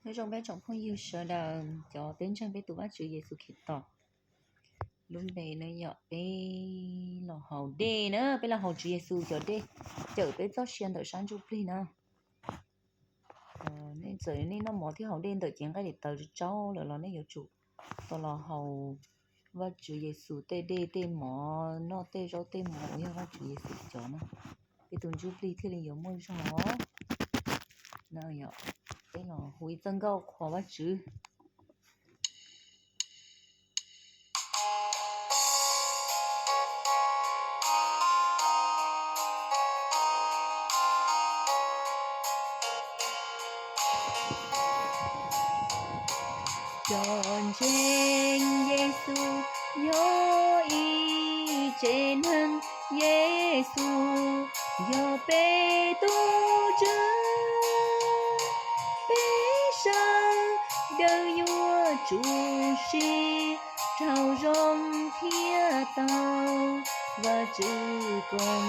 Nyob zoo peb tsoom phooj ywg sawv daws, cov peb ntseeg peb tus Vajtswv Yexus Khetos lub npe na yom, peb los haus dej na, peb los haus Tswv Yexus cov dej cawm peb txoj sia ntawm sab ntsuj plig na. Nej txawm nej noj mov thiab haus dej ntawm cev nqaij daim tawv tsaub lawm los nej yuav tsum tau los haus Vajtswv Yexus tej dej tej mov, noj tej zaub tej mov uas yog Vajtswv Yexus cov na, peb tus ntsuj plig thiaj li yuav muaj zog. Peb los hu ib txoj nkauj qhuas Vajtswv. Cov ntseeg Yexus yog ib tsev neeg, Yexus yog peb tus Tswv. Peb sawv daws yuav tsum siv rau zoo thiab tau Vajtswv koom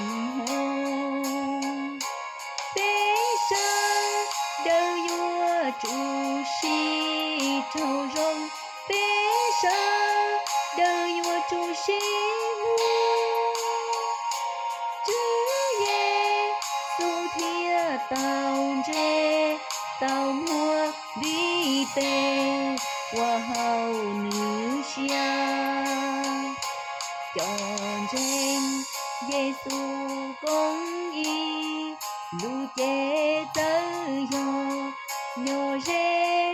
haum. Peb sawv daws yuav tsum siv rau zoo, peb sawv daws yuav tsum siv hlub Tswv Yexus thiab tau ntse tau muag vim tes ua haum nws siab. Cov ntseeg Yexus koom ib lub cev txawj yog nyob ze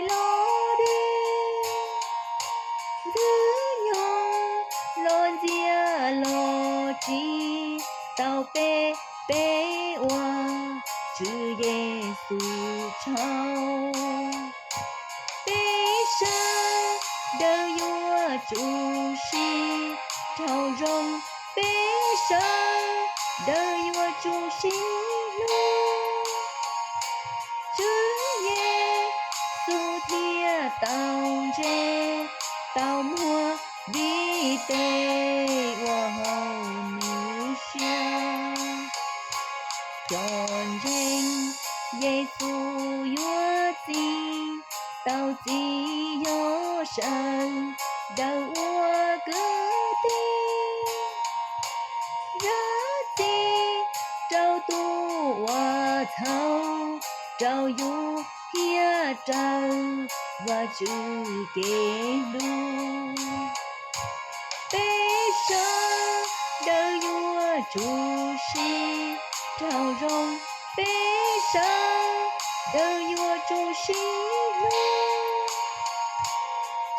los dig, ntxwg nyoog los ntxias los tsim tau peb, peb ua Tswv Yexus tsaug. Peb sawv daws yuav tsum siv rau zoo, peb sawv daws yuav tsum siv hlub Tswv Yexus thiab tau ntse tau muag vim tes ua haum nws siab. Cov ntseeg Yexus yuav txib tau txiv yog sawv daws ua kwv tij, zam txim rau tus uas txhaum, rau yus thiab raws Vajtswv kev hlub. Peb sawv daws yuav tsum siv rau zoo, peb sawv daws yuav tsum siv hlub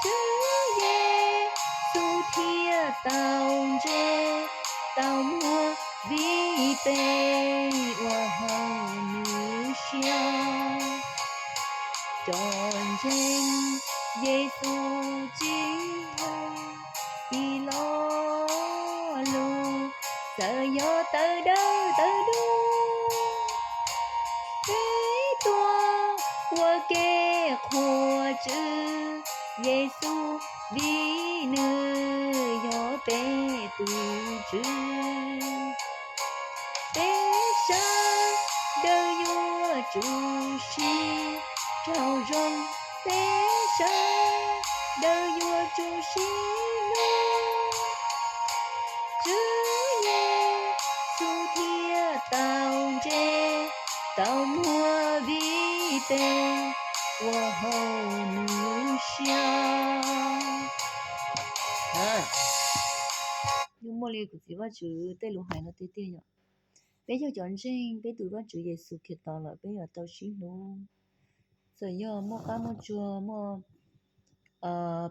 Tswv Yexus thiab tau ntse tau muag vim tes ua haum nws siab. Cov ntseeg Yexus tsis yog ib lo lus, txawm yog tawv dawb tawv dub, peb tuaj ua ke qhuas Tswv Yexus vim nws yog peb tus Tswv. Peb sawv daws yuav tsum siv rau zoo, peb sawv daws yuav tsum siv hlub Tswv Yexus thiab tau ntse tau muag vim tes ua haum nws siab. Yeej muaj li kuv txiv Vajtswv tej lus hais no tiag tiag yom. Peb yog cov ntseeg peb tus Vajtswv Yexus Khetos lawm peb yuav tau sib hlub. Txawm yog muaj qab muaj tsuag, muaj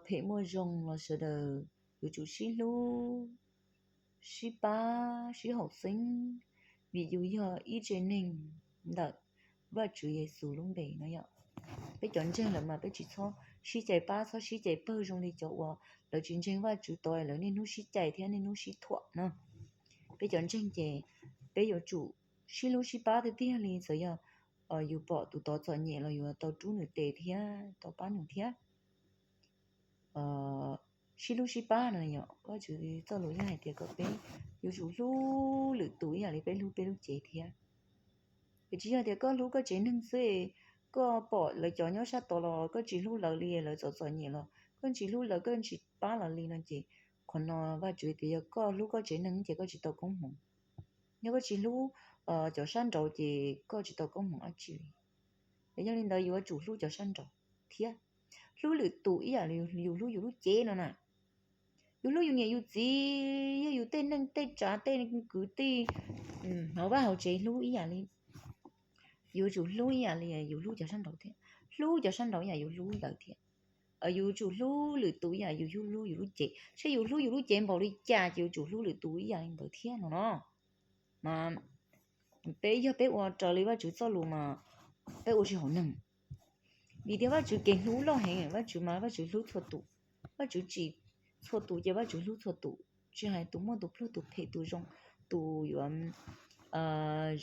phem muaj zoo los sawv daws yuav tsum sib hlub, sib pab, sib haum xeeb, vim yus yog ib tsev neeg ntawm Vajtswv Yexus lub npe no yom. Peb cov ntseeg lawm mas peb tsis txhob sib cais pab, txhob sib cais pawg zoo li cov uas lawv tsis ntseeg Vajtswv tod lawv niaj hnub sib cais thiab niaj hnub sib thuam no. Peb cov ntseeg ces peb yuav tsum sib hlub sib pab tiag tiag li, txawm yog yus pom tus tod txom nyem los yuav tau rub nws tes thiab tau pab nws thiab. Sib hlub sib pab no yom, Vajtswv txoj lus yeej hais tias kom peb yuav tsum hlub lwm tus ib yam li peb hlub peb lub cev thiab. Es tsis yog tias koj hlub koj tsev neeg xwb, koj pom lawv cov nyob sab tod los koj tsis hlub lawv li, lawv txom txom nyem los koj tsis hlub lawv, koj tsis pab lawv li no ces qhov no Vajtswv tias yog koj hlub koj tsev neeg ces koj tsis tau koob hmoov. Yog koj tsis hlub cov sab nraud ces koj tsis tau koob hmoov dab tsi li. Es yog li ntawd yuav tsum hlub cov sab nraud thiab. Hlub lwm tus ib yam li yus hlub yus lub cev no na. Yus hlub yus niam yus txiv, yog yus tej neej tej tsav tej kwv tij hauv vaj hauv tsev hlub ib yam li, yuav tsum hlub ib yam li yus hlub cov sab nraud thiab. Hlub cov sab nraud ib yam yus hlub lawv thiab. Yus tsum hlub lwm tus ib yam yus hlub yus lub cev, saib yus hlub yus lub cev npaum li cas ces yuav tsum hlub lwm tus ib yam li ntawd thiab no no. Mas peb yog peb ua raws li Vajtswv txoj lus mas peb ua tsis haum neeg. Vim tias Vajtswv kev hlub loj heev, Vajtswv mas Vajtswv hlub txhua tus. Vajtswv tsim txhua tus ces Vajtswv hlub txhua tus, tsis hais tus muaj tus pluag tus phem tus zoo, tus yuav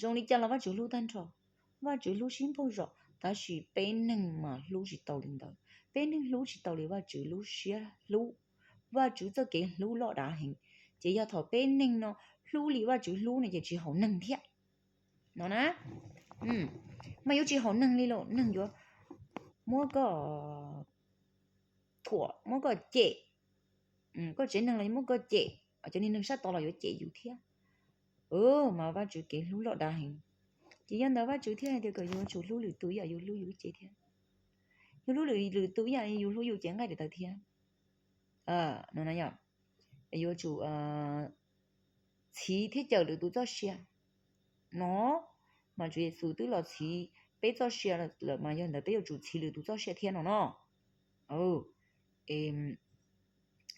zoo li cas los Vajtswv hlub tag nrho. Vajtswv hlub sib npaug zos, tab sis peb neeg mas hlub tsis tau li ntawd. Peb neeg hlub tsis tau li Vajtswv lub siab hlub. Vajtswv txoj kev hlub loj dav heev, ces yog thaum peb neeg no hlub li Vajtswv hlub no ces tsis haum neeg thiab no na. Mas yuav tsis haum neeg li los neeg yuav muab koj thuam, muab koj cem. Koj tsev neeg los yuav muab koj cem, cov niag neeg sab tod los yuav cem yus thiab. Mas Vajtswv kev hlub loj dav heev, ces yog ntawd Vajtswv thiaj hais tias kom yuav tsum hlub lwm tus ib yam yus hlub yus lub cev thiab. Yus hlub lwm tus ib yam yus hlub yus cev nqaij daim tawv thiab. No yog yuav tsum txhiv thiab cawm lwm tus txoj sia no. Mas Tswv Yexus twb los txhiv peb txoj sia lawm mas yog ntawd peb yuav tsum txhiv lwm tus txoj sia thiab no no.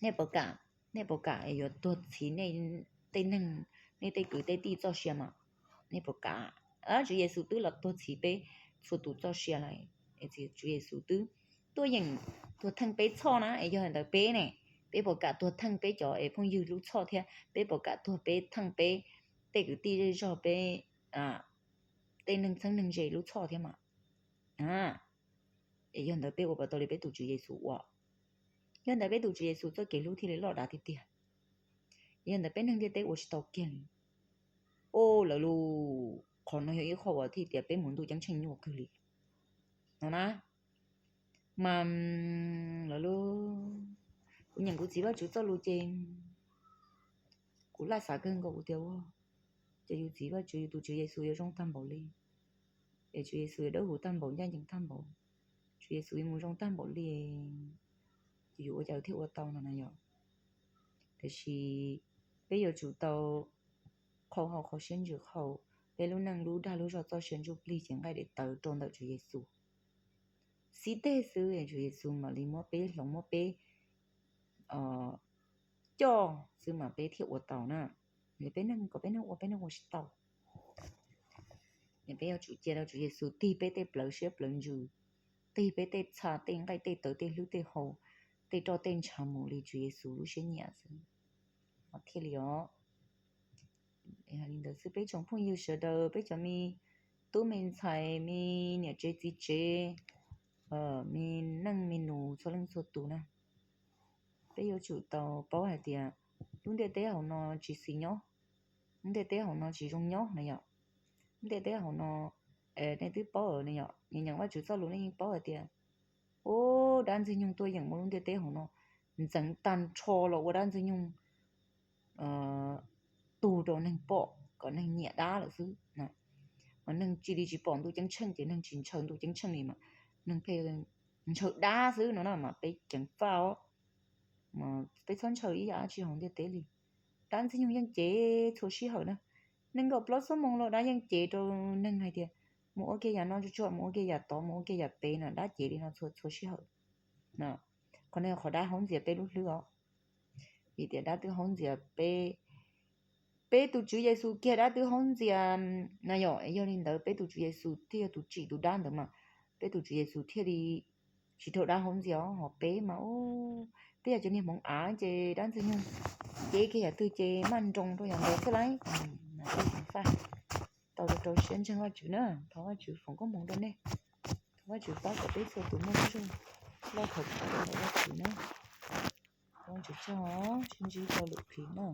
Nej puas kam, nej puas kam yuav tuag txhiv nej tej neeg, nej tej kwv tej tij txoj sia mas? Nej puas kam? Tswv Yexus twb los tuag txhiv peb txhua tus txoj sia lawm. Tswv Yexus twb tuaj yeem tuag theej peb txhoj na, es yog ntawd peb ne, peb puas kam tuag theej peb cov es phooj ywg lub txhoj thiab peb puas kam tuag peb theej peb tej kwv tij zej zog, peb tej neeg txheeb neeg ze lub txhoj thiab mas? Es yog ntawd peb ua puas tau li peb tus Tswv Yexus ua? Yog ntawd peb tus Tswv Yexus txoj kev hlub thiaj li loj dav tiag tiag. Yog ntawd peb neeg ntiaj teb ua tsis tau kiag li. O, lawv lub qhov no yog ib qho uas thiaj tias peb mus ntuj ceeb tsheej nyuaj kawg li no na. Mas lawv lub, kuv nyeem kuv txiv Vajtswv txoj lus ces kuv laj xav kawg nkaus kuv tias, ces yus txiv Vajtswv yus tus Tswv Yexus yuav zoo tag npaum li, es Tswv Yexus yuav dawb huv tag npaum, ncaj ncees tag npaum, Tswv Yexus yuav mus zoo tag npaum li, ces yus ua cas thiaj ua tau no na yom? Tiam sis peb yuav tsum tau qhau hau qhau siab ntsws qhau peb lub neej lub dag lub zog txoj sia ntsuj plig cev nqaij daim tawv rau ntawm Tswv Yexus. Xib teg xwb Tswv Yexus mam li muab peb hloov muab peb coj xwb mas peb thiaj ua tau na. Peb neeg kom peb neeg ua peb neeg ua tsis tau. Peb yuav tsum cia rau Tswv Yexus tig peb tej plawv siab plawv ntsws, tig peb tej txha tej nqaij tej tawv tej hlwb tej hau, tej roj tej ntshav mus li Tswv Yexus lub siab nyiam xwb, thiaj li os. Li ntawd xwb peb tsoom phooj ywg sawv daws, peb cov me tub me ntxhais, me niam tsev txiv tsev, me neej me nus txhua leej txhua tus na, peb yuav tsum tau paub hais tias lub ntiaj teb hauv no tsis xis nyob, lub ntiaj teb hauv no tsis zoo nyob na yom. Lub ntiaj teb hauv no, nej twb paub na yom, nyeem Vajtswv txoj lus nej yeej paub hais tias, ub, dab ntxwg nyoog tuaj yeem muaj lub ntiaj teb hauv no ntxeev tag nrho los ua dab ntxwg nyoog tug rau neeg pom kom neeg nyiam dab lawm xwb. Mas neeg cia li tsis pom ntuj ceeb tsheej ces neeg tsis ntshaw ntuj ceeb tsheej li mas neeg pheej ntshaw dab xwb no na. Mas peb ceev faj os, peb txhob ntshaw ib yam dab tsi hauv ntiaj teb li. Dab ntxwg nyoog yeej cev txhua sij hawm na. Nees nkaum plaub xuab moos los dab yeej cev rau neeg hais tias mus ua kiag yam no tsuag tsuag, mus ua kiag yam tod, mus ua kiag yam pem no, dab cev li no txhua txhua sij hawm. Qhov no yog qhov dab haub ntxias peb lub hlwb os. Vim tias dab twb haub ntxias peb, peb tus Tswv Yexus kiag dab twb haub ntxias na yom. Yog li ntawd peb tus Tswv Yexus thiaj yog tus tsim tus dab ntawd mas peb tus Tswv Yexus thiaj li tsis raug dab haub ntxias os. Ho peb mas, peb yog cov niag hmoov av ces dab ntxwg nyoog cev kiag yam twg ces maj nroos rau yam ntawd xwb lauj. Faj tau rau siab ntseeg Vajtswv na. Thov Vajtswv foom koob hmoov rau nej. Thov Vajtswv pab kom peb txhua tus muaj lub ntsej loj khov kho rau ntawm Vajtswv na. Thov Vajtswv tsaug, sib ntsib rau lwm clip na.